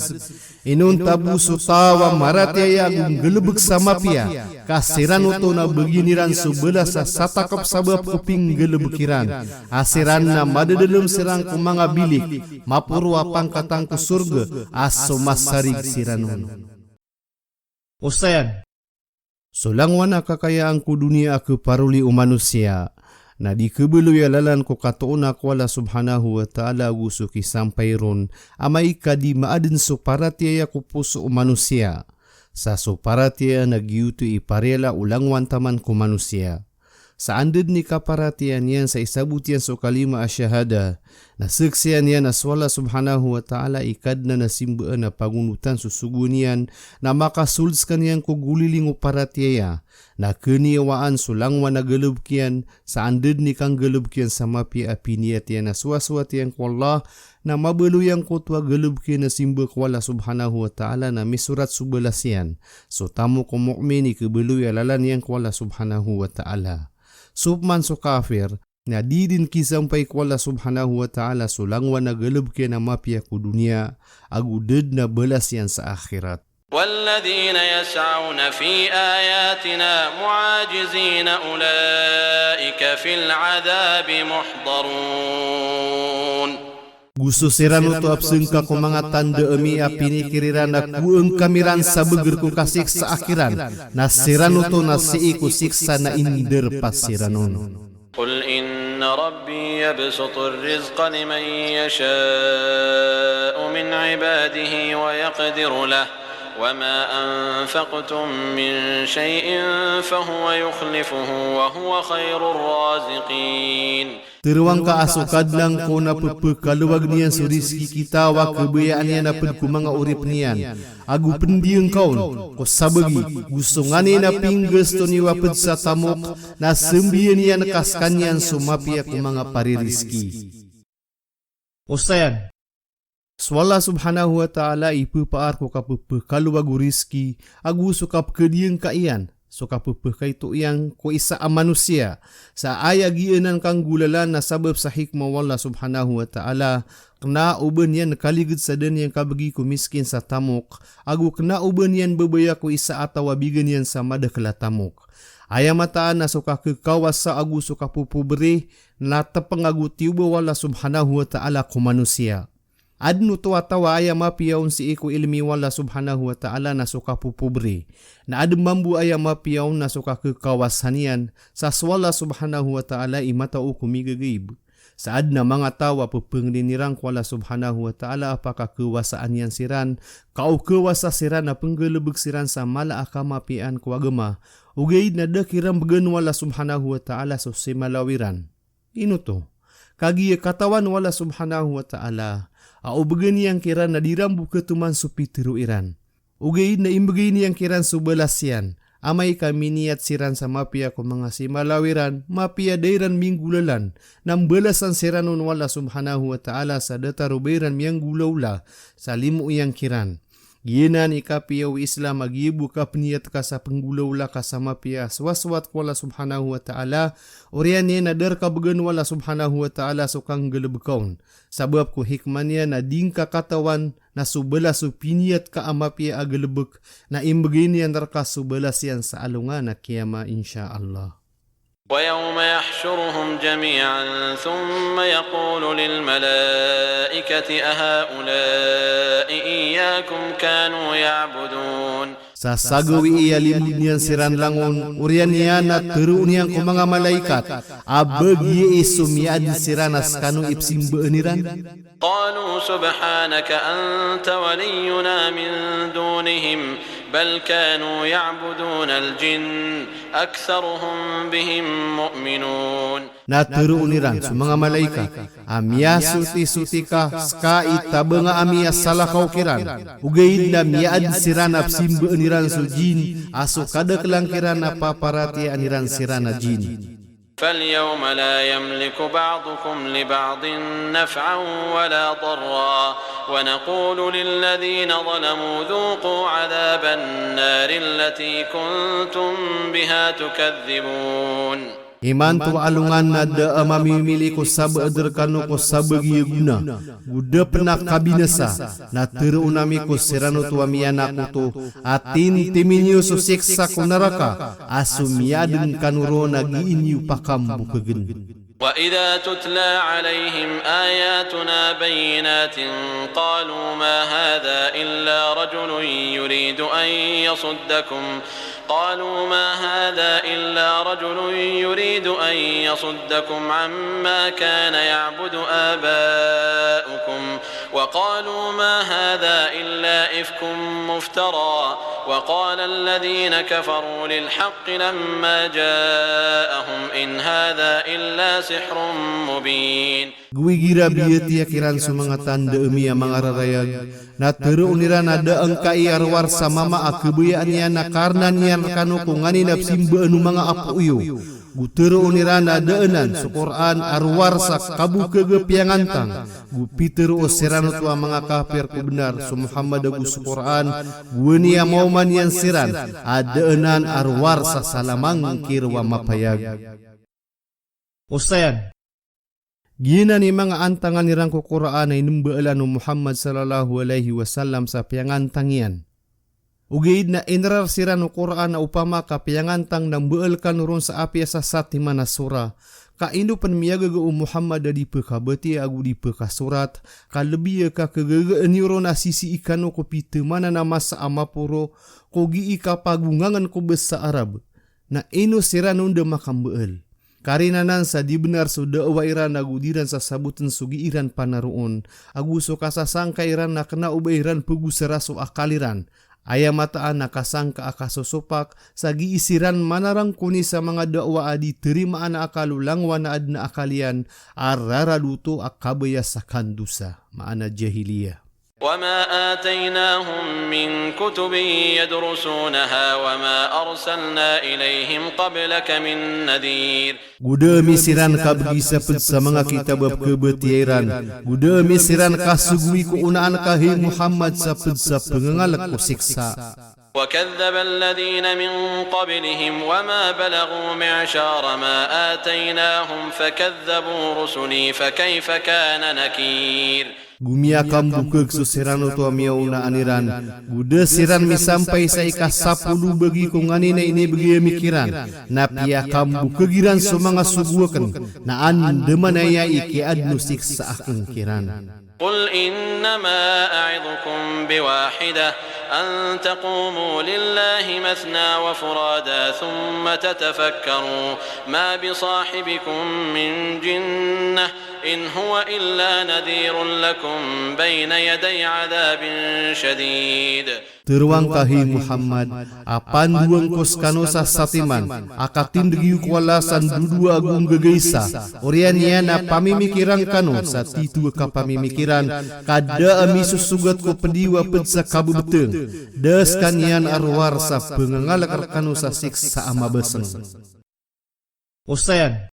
Inonta bo so taw a maratiyaya ago nggalbk sa mapiya, ka siran oto na bagian iran so balas a satakp sabap ko pinggalbk iran, a siran na madadalm siran ko manga bilik, maporo a pangkatan ko sorga, a so masarig siran on. Osayan. So langowan a kakayaan ko doniya a khaparoli o manosiya, na di khabaloy a lalan ko katoona ko Allah Subhanahu wa Ta'ala ago so kisampay ron, amay ka di maadn so paratiyaya ko poso o manosiya. Sa so paratiyaya na giyoto i pariyala o langowan taman ko manosiya. Sa anda dn i kaparatiyayaan iyan sa isabot iyan so kalima a shahada, Na saksian iyan a so Allah subhanahu wa ta'ala i Kadnan a simbaan a pagonotan so sogoan iyan, na makasold skaniyan ko goliling o paratiyaya, na khaniyawaan so langowan a galbk iyan, sa anda dn i kanggalbk iyan sa mapiya a piniyat iyan a sowasowat iyan ko Allah, na mabaloy angkoto a galbk iyan a simba ko Allah subhanahu wa ta'ala na misorat so balas iyan. So tamok o mu'min i khabaloy a lalan iyan ko Allah subhanahu wa ta'ala. So pman so kafir, na di dn kisampay ko Allah subhanahu wa ta'ala so langowan a galbk iyan a mapiya ko doniya, ago da dn a balas iyan sa akhirat. والذين يسعون في آياتنا معاجزين أولئك في العذاب محضرون. Go so siran oto a pzangka ko manga tanda ami a pinikir iran a kowa angkami ran sa bgr ko kasiksaa kiran, na siran oto na sii ko siksa na indarpa siran on. قل إن ربي يبسط الرزق لمن يشاء من عباده ويقدر له وما أنفقتم من شيء فهو يخلفه وهو خير الرازقين. Tharoang ka a so Kadnan ko na pphakalowag iyan so rizki kitaw a khabayaan iyan a pd ko manga oripn iyan, ago pndiyangka on ko sabagi, go so nganin a pinggasto niyo a pd sa tamok, na sambiyan iyan ka skaniyan so mapiya ko manga paririzki. Osayan. So Allah subhanahu wa ta'ala i phapaar ko kapphakalowag o rizki, ago so kapkhadiyangka iyan, so kapphakaito iyan ko isa a manosiya, sa aya giyanan kanggolalan na sabap sa hikmah o Allah subhanahu wa ta'ala, kna o ba niyan kaligd sa da niyan kabgi ko miskin sa tamok, ago kna o ba niyan babaya ko isa a taw a bigan iyan sa madakl a tamok. Aya mataan na so kakhakawasa ago so kapopobri, na tpng ago tiyoba o Allah subhanahu wa ta'ala ko manosiya. Adn oto a taw a aya mapiya on sii ko ilmi o Allah subhanahu wa ta'ala na so kapopobri. Na adn mambo a aya mapiya on na so kakhakawasa niyan, sa so Allah subhanahu wa ta'ala i matao ko migagaib. Sa adn a manga taw a pphangnin iran ko Allah subhanahu wa ta'ala a pakakhawasaan iyan siran, ka o khawasa siran a pnggalbk siran sa mala a kamapiyaan ko agama, ogaid na da kiran bgan o Allah subhanahu wa ta'ala so simalaw iran. Ino oto? Kagiya katawan o Allah subhanahu wa ta'ala a o bgan iyan kiran na di ran bo khatoman so pitharo iran. Ogaid na imbgay niyan kiran so balas iyan, amay ka miniyat siran sa mapiya ko manga simalaw iran, mapiya da iran minggolalan, na mbalasan siran on o Allah subhanahu wa ta'ala sa datar o ba iran miyanggolawla sa limo iyan kiran. Giyanan i kapiya o Islam a giya bo kapniyat ka sa pnggolawla ka sa mapiya a sowasowat ko Allah subhanahu wa ta'ala, oriyan iyan a da rka bgan o Allah subhanahu wa ta'ala so kanggalbka on. Sabap ko hikmah niyan na di ngka katawan na so balas o piniyat ka a mapiya a galbk, na imbgay niyan rka so balas iyan sa alongan a kiyama, insha Allah. ويوم يحشرهم جميعا ثم يقول للملائكة أهؤلاء إياكم كانوا يعبدون. Sa sagawi i a limod niyan siran langon, oriyan iyan na tharoon iyan ko manga malaikat a ba giya i so miyaadn siran a skano i pzimbaan iran? قالوا سبحانك أنت ولينا من دونهم بل كانوا يعبدون الجن أكثرهم بهم مؤمنون. Na tharoon iran so manga malaikat a miyasotisoti ka ska i tabanga ami a salakaw kiran, ogaid na miyaadn siran a pzimbaan iran so jinn a so kadaklan kiran a paparatiyayaan iran siran a jinn. فاليوم لا يملك بعضكم لبعض نفعا ولا ضرا ونقول للذين ظلموا ذوقوا عذاب النار التي كنتم بها تكذبون. Imanto a alongan na da a mamimili ko sabaad rkano ko sabagi a gona, go da pn a kabinasa, na tharoon ami ko siran oto a miyanakoto a timtimi niyo so siksa ko naraka a so miyaadn kano ron a gii niyo pakambokagn. وإذا تتلى عليهم آياتنا بينات قالوا ما هذا إلا رجل يريد أن يصدكم قالوا ما هذا إلا رجل يريد أن يصدكم عما كان يعبد آباؤكم وقالوا ما هذا إلا إفك مفترى وقال الذين كفروا للحق لما جاءهم إن هذا إلا سحر مبين. Go igira biyatiya kiran so manga tanda ami a manga rarayag, na tharoon iran a da angkai a rowar sa mama a khabayaan iyan a karna niyan rkano ko nganin a pzimbaan o manga apo iyo. Go tharoon iran a da anan so Qur'an a rowar sa kabokag a piyangantang. Go pitharo siran oto a manga kafir ko bnar so Muhammad ago so Qur'an, go aya maoma niyan siran a da anan a rowar sa salamangkir a mapayag. Osayan. Giyanan i manga antangan iran ko Qur'an a inmbaalan o Muhammad sallallahu alaihi wasallam sa piyangantang iyan. Ogaid na inrar siran o Qur'an a opama ka piyangantang na mbaal kano ron sa apiya sa satiman a sora. Ka ino pn miyagaga o Muhammad a di pkabatiya ago di pkasorat, ka lbi a kakagagaan iyo ron a sisii kano ko pithamanan a masa a maporo, ko gii kapagongangn ko basa Arab. Na ino siran on da makambaal. Karina anan sa di bnar so da'wa iran ago di ran sasabotn so gii ran panaroon, ago so kasasangka iran na kna o ba iran pgosara so akal iran. Aya mataan a kasangka a kasosopak, sa gii siran manarangkoni sa manga da'wa a di tarimaan a akal o langowan a adn a akal iyan, a rarad oto a kabaya sa kandosa, maana jahiliya. وما آتيناهم من كتب يدرسونها وما أرسلنا إليهم قبلك من نذير. Go da ami siran kabgi sa pd sa manga kitab a pkhabatiya iran. Go da ami siran kasogowi ko onaan ka hay Muhammad sa pd sa pngangalk ko siksa. وكذب الذين من قبلهم وما بلغوا معشار ما آتيناهم فكذبوا رسلي فكيف كان نكير. Go miyakambokag so siran oto a miyaonaan iran. Go da siran misampay sa ikasapolo bagi ko nganin a inibgay ami kiran. Na piyakambokag iran so manga sogo akn. Na andamanaya i kiyaadn o siksa akn kiran. قل إنما أعظكم بواحدة أن تقوموا لله مثنى وفرادى ثم تتفكروا ما بصاحبكم من جنة إن هو إلا نذير لكم بين يدي عذاب شديد. Tharoang ka hay Muhammad, a pandoang ko skano sa satiman, a katindg iyo ko Allah sa ndodowa ago nggagaisa, oriyan iyan a pamimikiran kano sa tito a kapamimikiran, ka da a misosogat ko pd iyo a pd sa kabebeteng, da skaniyan a rowar sa pngangalk rkano sa siksa a mabaseng. Osayan.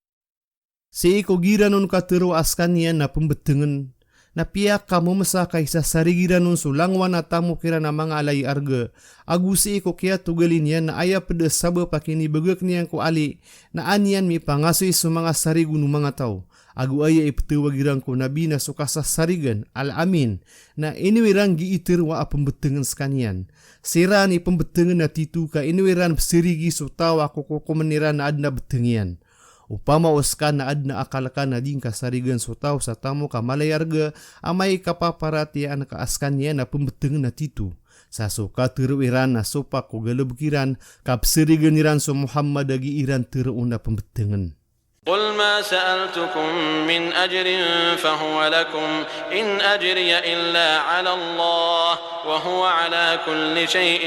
Sii ko giran on katharo a skaniyan na pmbtngn, na piyakamomsa ka isasarigan on so langowan a tamok iran a manga ala i arga, ago sii ko kiyatogalin iyan na aya pd a sabap a kinibagak niyan ko ali, na an iyan mipangasoy so manga sarigon o manga taw, ago aya ipthawag iran ko Nabi na so kasasarigan, Al-Amin, na ino iran gii tharoa a pmbtngn skaniyan. Siran i pmbtngn a tito ka ino iran psarigi so taw a kokokomn iran a adn a btng iyan. Opama o ska na adn a akal ka na di ngka sarigan so taw sa tamok a mala i arga, amay ka paparatiyayaan ka a skaniyan a pmbtngn a tito. Sa so katharo iran na sopak ko galbk iran, ka psarigan iran so Muhammad a gii ran tharoon a pmbtngn. قل ما سألتكم من أجر فهو لكم إن أجري إلا على الله وهو على كل شيء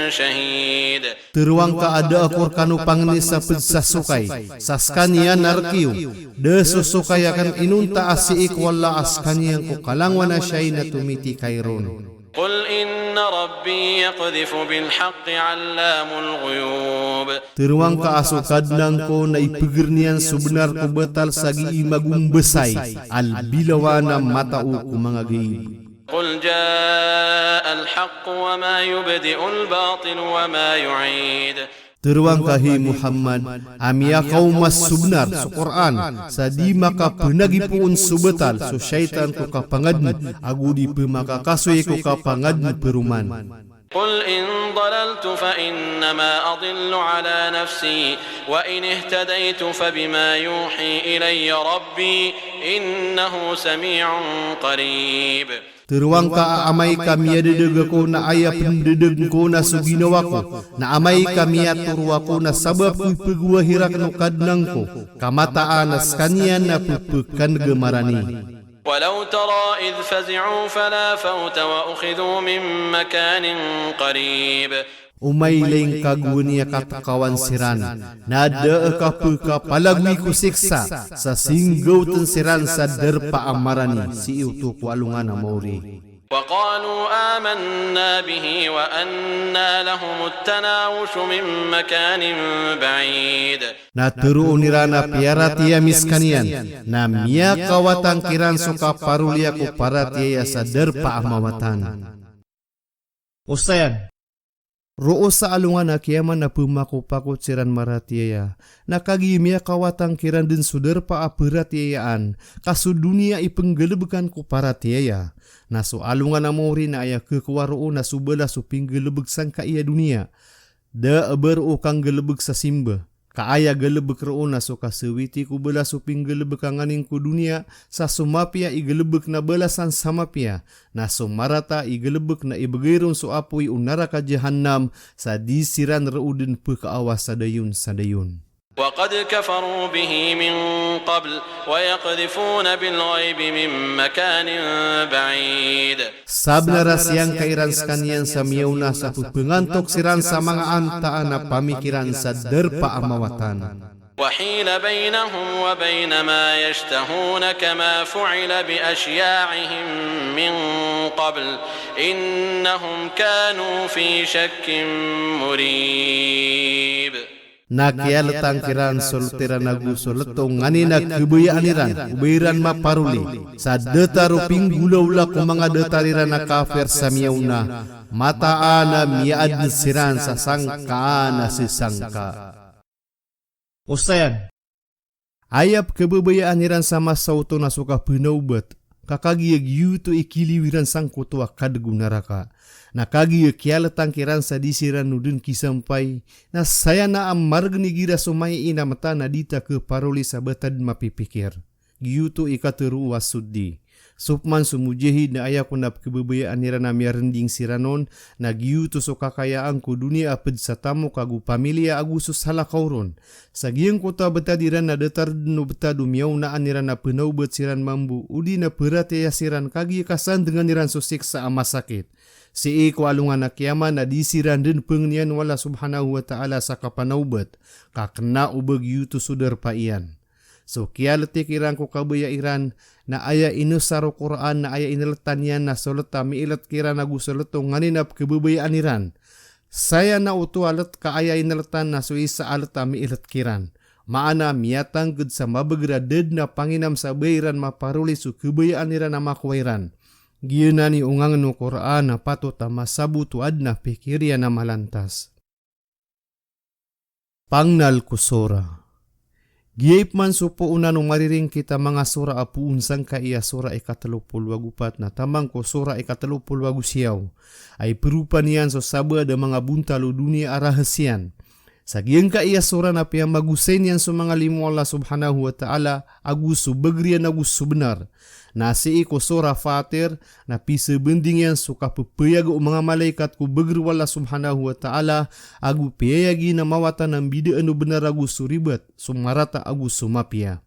شهيد. Tharoang ka a da ako rkano pangni sa pd sa sokay, sa skaniyan a rk iyo, da so sokay akn inonta a sii ko Allah a skaniyan ko kalangowan a shayi na tomitikay ron. قل إن ربي يقذف بالحق علام الغيوب. Tharoang ka a so Kadnan ko na ipgr niyan so bnar ko batal sa gii magombasay, albilawan a matao ko manga gaib. قل جاء الحق وما يبدئ الباطل وما يعيد. Tharoang ka hay Muhammad, a miyakaoma so bnar, so Qur'an, sa di makapnagipoon so batal, so shaytan ko kapangadn, ago di pmakakasoy ko kapangadn paroman. قل إن ضللت فإنما أضل على نفسي وإن اهتديت فبما يوحي إلي ربي إنه سميع قريب. Tharoang ka a amay ka miyadadg ako na aya pndadg ko na so ginawa ko, na amay ka miyatoro ako na sabap ko ipgowai rakn o Kadnan ko, ka mataan a skaniyan na ppkanggamarani. ولو ترى إذ فزعوا فلا فوت وأخذوا من مكان قريب. O mailay ngka gowani a katkawan siran, na da a kapekapalagoy ko siksa, sa singgawten siran sa darpa a marani, sii oto ko alongan a maori. وقالوا آمنا به وأنى لهم التناوش من مكان بعيد. Na tharoon iran a piyaratiyaya mi sekaniyan, na miyakawatang kiran so kaparoliya ko paratiyaya sa darpa a mawatan. Osayan. Roo sa alongan a kiyamat na pemakopakot siran maratiyaya. Na kagiya miyakawatang kiran den so darpa a peratiyayaan, ka so doniya i penggalebkan ko paratiyaya. Na so alongan a maori na aya kekowa roo na so balas o penggalebek sangkai a doniya. Da a ba roo kanggalebek sa simba. Ka aya galebek roo na so kasawiti ko balas o penggalebek a nganin ko doniya, sa so mapiya i galebek na balasan sa mapiya, na so marata i galebek na ibegay ron so apoy o naraka Jahannam, sa di siran roo den pekaawa sa dayon sa dayon. وقد كفروا به من قبل ويقذفون بالغيب من مكان بعيد. Sabenar a siyangka iran sekaniyan sa miyaona sa pepengantok siran sa manga antaan a pamikiran sa darpa a mawatan. وحيل بينهم وبين ما يشتهون كما فعل بأشياعهم من قبل إنهم كانوا في شك مريب. Na kiyaletang kiran so let iran ago so let o nganin a kebayaan iran o ba iran maparoli sa datar o pinggolawla ko manga datar iran a kafir sa miyaona, mataan a miyaaden siran sa sangkaan a sesangka. Osayan. Aya pekhababayaan iran sa masa oto na so kapenawbat, ka kagiya giyoto i kiliyo iran sangkoto a kadeg o naraka. Na kagiya kiyaletang kiran sa di siran o den kisampay, na saya na a maregen igira so maiin a mata na di ta khaparoli sa ba ta den mapipikir. Giyoto i katharo o As-Suddi. So peman so Mujahid na aya kon a pekhababayaan iran a miyarending siran on, na giyoto so kakayaan ko doniya a ped sa tamok ago pamiliya ago so salakaw ron. Sa giyangkoto a betad iran na datar den o betad o miyaonaan iran a penawbat siran mambo, odi na peratiyaya siran kagiya kasandengan iran so siksa a masakit. Sii ko alongan a kiyamat na di siran den pengenian o Allah Subhanahu wa Ta'ala sa kapanawbat, ka kena o ba giyoto so darpa iyan. So kiyaletik iran ko kabaya iran, na aya inosar o Qur'an, na aya ineletan iyan, na so let a miilet kiran ago so let o nganin a pekhababayaan iran. Saya na oto a let ka aya ineletan na so isa a let a miilet kiran. Maana miyatangked sa mabeger a da den a panginam sa ba iran maparoli so khabayaan iran a makowa iran. Giyanan i ongangen o Qur'an a patot a masabot o aden a pikir iyan a malantas. Pangnal ko sora. Giyai peman so poonan o mariringkit a manga sora a poon sangkai a sora ikatelo polo ago pat na taman ko sora ikatelo polo ago siyaw. Ay peropa niyan so sabaad a manga bontal o doniya a rahasiyan. Sa giyangkai a sora na piyamagosay niyan so manga limo o Allah Subhanahu wa Ta'ala, ago so beger iyan ago so benar. Na sii ko sora Fatir, na pisebending iyan so kapepayag o manga malaikat ko beger o Allah Subhanahu wa Ta'ala, ago piyayag iyan a mawatan a mbidaan o benar ago so ribat, so marata ago so mapiya.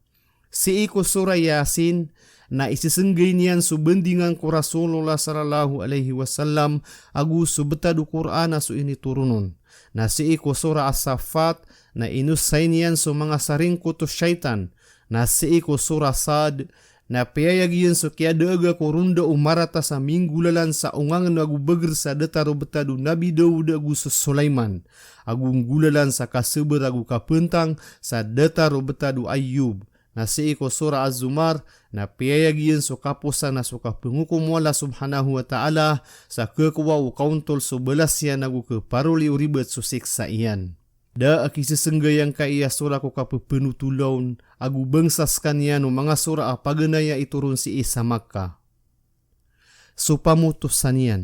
Sii ko sora Yasin, na isesenggay niyan so bendingan ko Rasulullah sallallahu alaihi wasallam, ago so betad o Qur'an a so initoron on. Na sii ko sora As-Saffat, na inosay niyan so manga saringkot o shaytan. Na sii ko sora Sad, na piyayag iyan so kiyadaaga ko ronda o marata sa minggolalan sa ongangen ago beger sa datar o betad o Nabi Daud ago so Sulaiman. Ago nggolalan sa kasabar ago kapentang sa datar o betad o Ayyub. Na sii ko sora Az-Zumar, na piyayag iyan so kaposan a so kapengokom o Allah Subhanahu wa Ta'ala, sa khakowa o kaontol so balas iyan ago khaparoli o ribat so siksa iyan. Da a kisesenggay angkai a sora ko kapepenotolaw on, ago bangsa sekaniyan o manga sora a paganay a itoron sii sa Makkah. So pamotosan iyan.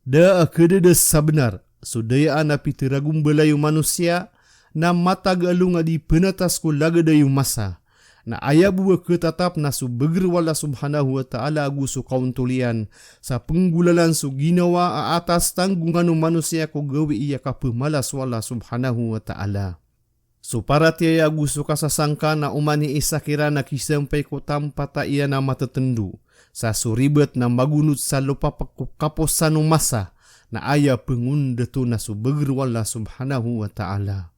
Da a khadadas sa benar, so dayaan a pitharagombalayi o manosiya, na matag a alongan di penatas ko lagid a iyo masa. Na aya bo a khatatap na so beger o Allah Subhanahu wa Ta'ala ago so kaontol iyan, sa penggolalan so ginawa a atas tanggongan o manosiya ko gawii a kapemalas o Allah Subhanahu wa Ta'ala. So paratiyaya ago so kasasangka na oman i isa kiran a kisampay ko tampat a iyan a matetendo, sa so ribat na magonot sa lopapek ko kaposan o masa, na aya pengondeto na so beger o Allah subhanahu wa ta'ala.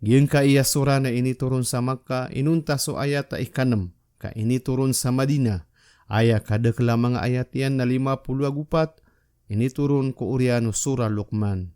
Giyangkaya surah na initoron sa Makkah, inonta so ayat a ikanem, ka initoron sa Madinah, aya kadakel a manga ayat iyan na lima polo ago pat, initoron ko oriyan o Surah Luqman.